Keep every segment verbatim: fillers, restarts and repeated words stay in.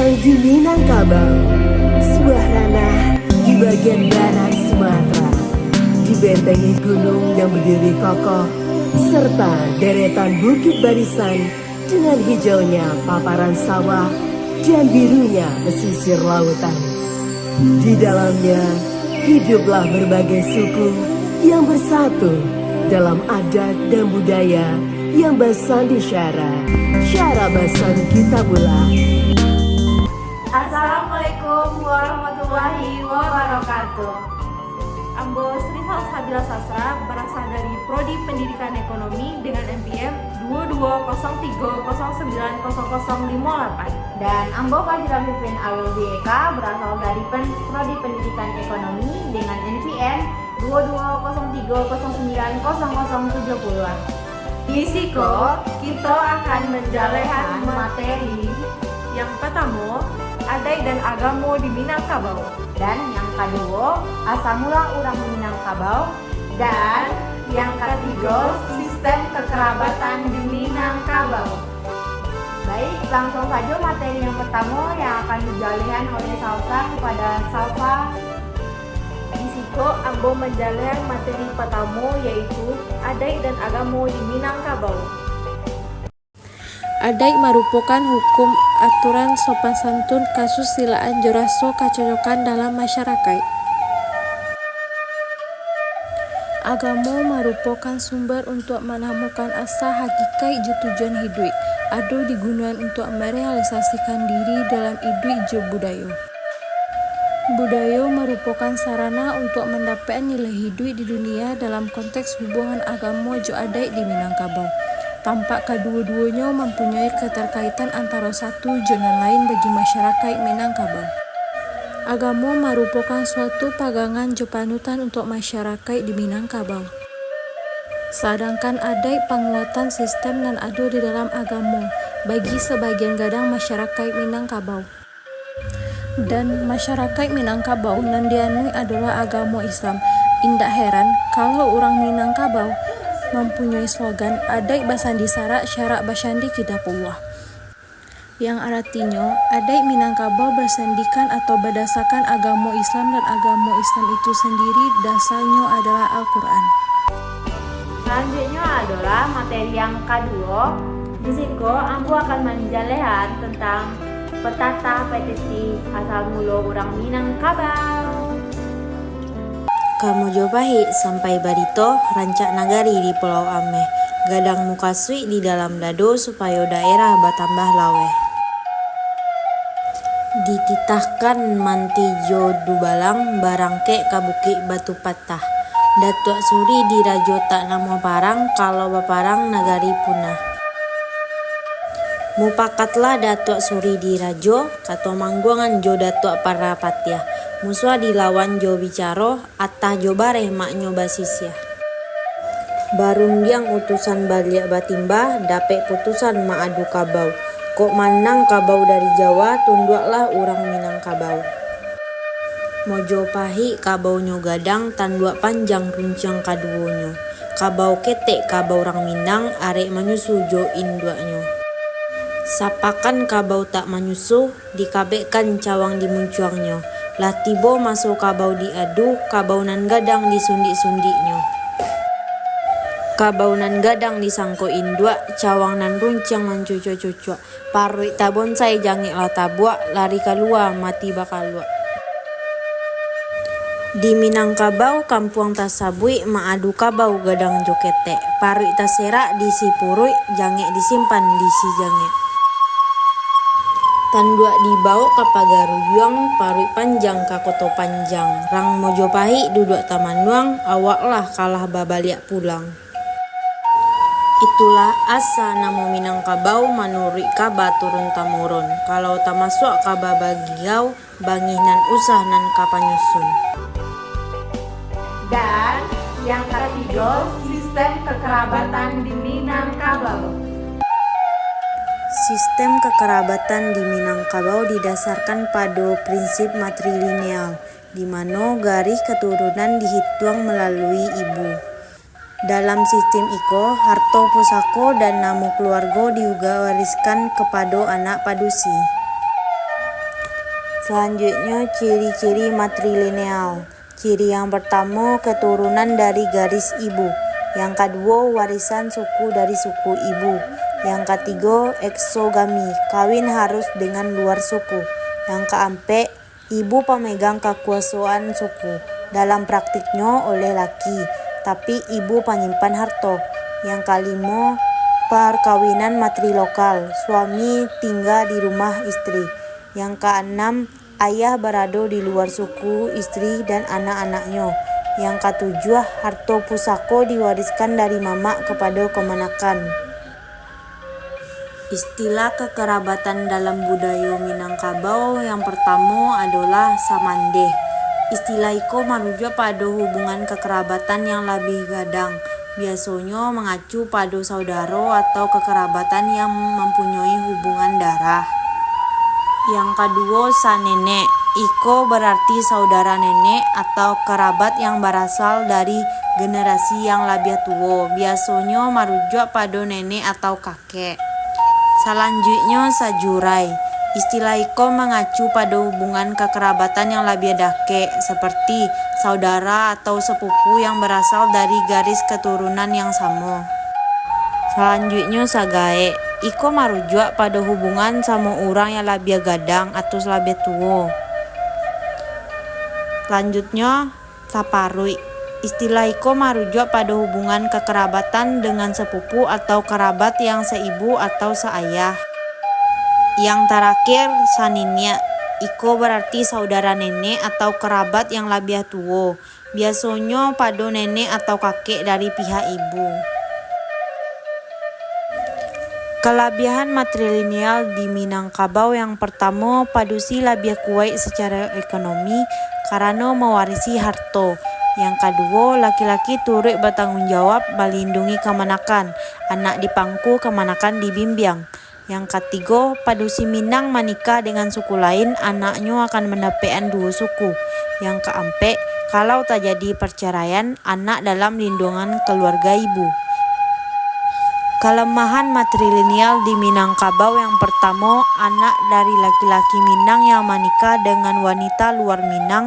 Di Minangkabau, sebuah ranah di bagian barat Sumatera, dibentengi gunung yang berdiri kokoh, serta deretan bukit barisan dengan hijaunya paparan sawah dan birunya pesisir lautan. Di dalamnya, hiduplah berbagai suku yang bersatu dalam adat dan budaya yang basandi syara, syara basandi Kitabullah. Assalamualaikum warahmatullahi wabarakatuh. Ambo Sri Salsabila Sastra, berasal dari Prodi Pendidikan Ekonomi dengan N P M dua dua kosong tiga kosong sembilan kosong kosong lima lapan. Dan ambo Fajra Fifin Alwi Eka, berasal dari pen-, Prodi Pendidikan Ekonomi dengan N P M dua dua kosong tiga kosong sembilan kosong kosong tujuh puluh. Di siko, kito akan manjalehan materi. Yang pertamo, adaik dan agamo di Minangkabau. Dan yang kaduo, asal mula urang Minangkabau. Dan yang katigo, sistem kekerabatan di Minangkabau. Baik, langsung sajo materi yang pertamo yang akan dijalehan oleh Salsa kepada Salsa. Di siko ambo manjalehan materi patamo, yaitu adaik dan agamo di Minangkabau. Adaik marupokan hukum aturan sopan santun, kasusilaan jo raso kacocokan dalam masyarakaik. Agamo marupokan sumber untuak manamukan asa, hakikaik jo tujuan hiduik, ado di gunoan untuak marealisasikan diri dalam iduik jo budayo. Budayo marupokan sarana untuak mandapek nilai hiduik di dunia dalam konteks hubungan agamo jo adaik di Minangkabau. Tampak kaduo-duonyo mampunyoi katarkaitan antaro satu jo nan lain bagi masyarakaik Minangkabau. Agamo marupokan suatu pagangan jo panutan untuak masyarakaik di Minangkabau. Sadangkan adaik panguatan sistem nan ado di dalam agamo bagi sabagian gadang masyarakaik Minangkabau. Dan masyarakaik Minangkabau nan dianui adolah agamo Islam. Indak heran, kalau urang Minangkabau mampunyoi slogan, "Adaik basandi sarak, sarak basandi Kitabullah." Yang aratinyo, adaik Minangkabau basandikan atau badasakan agamo Islam, dan agamo Islam itu sandiri dasarnyo adolah Al-Quran. Salanjuiknyo adolah materi yang kaduo. Di siko, ambo akan manjalehan tantang petatah petiti asal mulo urang Minangkabau. Ka Mojopahik sampai barito, rancak nagari di Pulau Ameh. Gadang mukasuik di dalam dado, supayo daerah batambah laweh. Dititahkan Manti jo Dubalang, barangkek ka Bukik Batu Patah. Datuak Suri Dirajo tak namuah parang, kalau baparang nagari punah. Mupakatlah Datuak Suri Dirajo, Katumangguangan jo Datuak Parapatiah, musuah dilawan jo bicaro, atah jo bareh maknyo basisiah. Barundiang utusan baliak batimbah, dapek putusan maadu kabau. Kok manang kabau dari Jawa, tunduaklah urang Minangkabau. Mojopahik kabaunyo gadang, tanduak panjang runciang kaduonyo. Kabau ketek kabau urang Minang, arek manyusu jo induaknyo. Sapakan kabau tak manyusu, dikabekkan cawang di muncuangnyo. Lah tibo maso kabau diadu, kabau nan gadang disundik-sundiknyo. Kabau nan gadang disangko induak, cawang nan runciang mancucuak-cucuak. Paruik tabonsai jangek lah tabuak, lari kalua mati bakaluak. Di Minangkabau kampuang tasabuik, maadu kabau gadang jo ketek. Paruik taserak di si puruik, jangek disimpan di si jangek. Tanduak dibawok ka Pagaruyuang, paruik panjang ka Koto Panjang. Rang Mojopahik duduak tamanuang, awaklah kalah babaliak pulang. Itulah asa namo Minangkabau manuruik kaba turun-tamurun. Kalau tamasuak kaba bagiau, bangih nan usah nan ka panyusun. Dan yang katigo, sistem kekerabatan di Minangkabau. Sistem kekerabatan di Minangkabau didasarkan pado prinsip matrilineal, di mano garih keturunan dihituang malalui ibu. Dalam sistim iko, harto pusako dan namo keluargo diwariskan kapado anak padusi. Salanjuiknyo, ciri-ciri matrilineal. Ciri yang partamo, keturunan dari garis ibu. Yang kaduo, warisan suku dari suku ibu. Yang katigo, eksogami, kawin harus dengan luar suku. Yang kaampek, ibu pamegang kakuasoan suku. Dalam praktiknyo, oleh laki, tapi ibu panyimpan harto. Yang kalimo, perkawinan matrilokal, suami tingga di rumah istri. Yang kaanam, ayah barado di luar suku, istri dan anak-anaknyo. Yang katujuah, harto pusako diwariskan dari mamak kapado kamanakan. Istilah kakarabatan dalam budayo Minangkabau yang partamo adolah samandeh. Istilah iko marujuak pado hubungan kakarabatan yang labiah gadang, biasonyo mangacu pado saudaro atau kakarabatan yang mampunyoi hubungan darah. Yang kaduo, sanenek. Iko bararti saudara nenek atau karabat yang barasal dari generasi yang labiah tuo, biasonyo marujuak pado nenek atau kakek. Salanjuiknyo, sajurai. Istilah iko mangacu pado hubungan kakarabatan yang labiah dakek, saparti saudara atau sapupu yang barasal dari garis katurunan yang samo. Salanjuiknyo, sagaek. Iko marujuak pado hubungan samo urang yang labiah gadang atau labiah tuo. Lanjutnyo, saparuik. Istilah iko marujuak pado hubungan kakarabatan dengan sapupu atau karabat yang saibu atau saayah. Yang tarakhir, saniniak. Iko bararti saudara nenek atau karabat yang labiah tuo, biasonyo pado nenek atau kakek dari pihak ibu. Kalabiahan matrilineal di Minangkabau yang partamo, padusi labiah kuaik sacaro ekonomi karano mawarisi harto. Yang kaduo, laki-laki turuik batanggung jawab malindungi kamanakan, anak di pangku, kamanakan dibimbiang. Yang katigo, padusi Minang manikah dengan suku lain, anaknyo akan mandapekan duo suku. Yang kaampek, kalau tajadi parcaraian, anak dalam lindungan kaluarga ibu. Kalamahan matrilineal di Minangkabau yang partamo, anak dari laki-laki Minang yang manikah dengan wanita luar Minang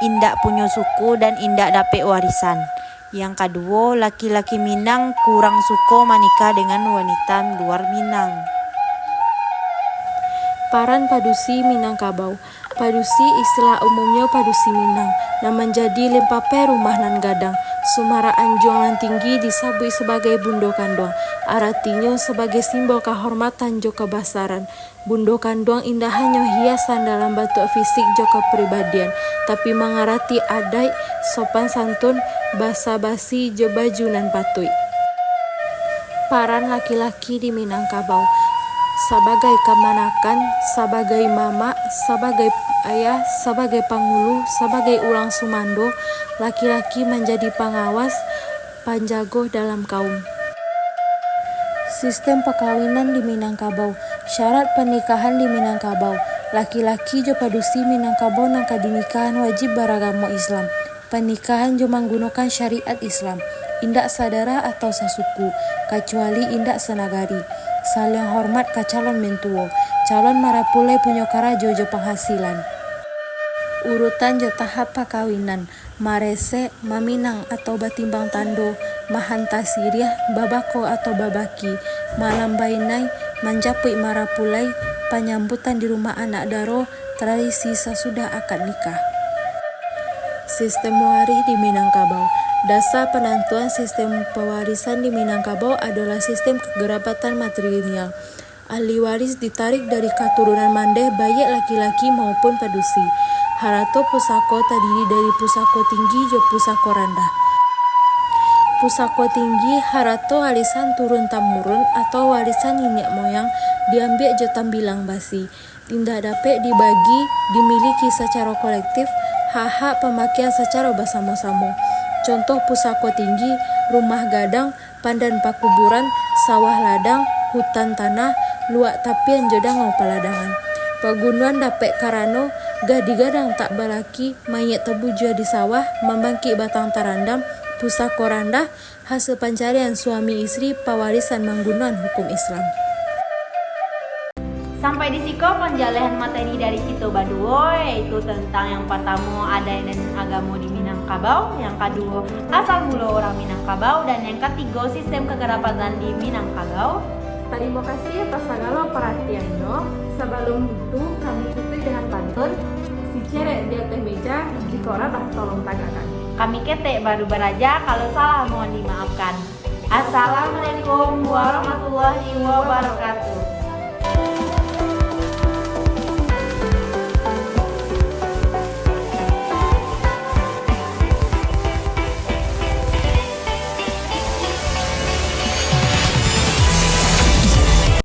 indak punyo suku dan indak dapek warisan. Yang kaduo, laki-laki Minang kurang suko manikah dengan wanita luar Minang. Paran padusi Minangkabau. Padusi, istilah umumnyo padusi Minang, nan manjadi limpapai rumah nan gadang, sumarak anjuang nan tinggi disabuik sabagai bundo kanduang, aratinyo sabagai simbol kahormatan jo kabasaran. Bundo kanduang indak hanyo hiasan dalam bantuak fisik jo kapribadian, tapi mangarati adaik, sopan santun, basa basi jo baju nan patuik. Paran laki-laki di Minangkabau. Sabagai kamanakan, sabagai mamak, sabagai ayah, sabagai pangulu, sabagai urang sumando, laki-laki manjadi pangawas, panjago dalam kaum. Sistem pakawinan di Minangkabau. Syarat panikahan di Minangkabau. Laki-laki jo padusi Minangkabau nan ka dinikahan wajib baragamo Islam. Panikahan jo manggunokan syariat Islam, indak sadarah atau sasuku, kacuali indak sanagari. Saliang hormat ka calon mentuo, calon marapulai punyo karajo jo panghasilan. Urutan jo tahap pakawinan, maresek, maminang atau batimbang tando, mahanta siriah, babako atau babaki, malam bainai, manjapuik marapulai, panyambutan di rumah anak daro, tradisi sasudah akad nikah. Sistem waris di Minangkabau. Dasar panantuan sistem pawarisan di Minangkabau adolah sistem kakarabatan matrilineal. Ahli waris ditarik dari katurunan mandeh, baiak laki-laki maupun padusi. Harato pusako tadiri dari pusako tinggi jo pusako randah. Pusako tinggi, harato warisan turun-tamurun atau warisan niniak moyang, diambiak jo tambilang basi. Indak dapek dibagi, dimiliki sacaro kolektif, hak-hak pamakian sacaro basamo-samo. Contoh pusako tinggi, rumah gadang, pandan pakuburan, sawah ladang, hutan tanah, luak tapian jo dangau paladangan. Pagunoan dapek karano, gadih gadang tak balaki, mayik tabujua di sawah, mambangkik batang tarandam, pusako randah, hasil pancarian suami istri, pawarisan manggunoan hukum Islam. Sampai di siko panjalehan materi dari kito baduo, yaitu tentang yang partamo adaik dan agamo di Minangkabau, yang kaduo asal mulo urang Minangkabau, dan yang katigo sistem kakarapatan di Minangkabau. Tarimo kasih atas sagalo paratiannyo. Sabalum tu kami tutuik dengan pantun, si cerek di ateh meja, jikok rabah tolong tagakkan. Kami ketek baru baraja, kalau salah mohon dimaafkan. Assalamualaikum warahmatullahi wabarakatuh.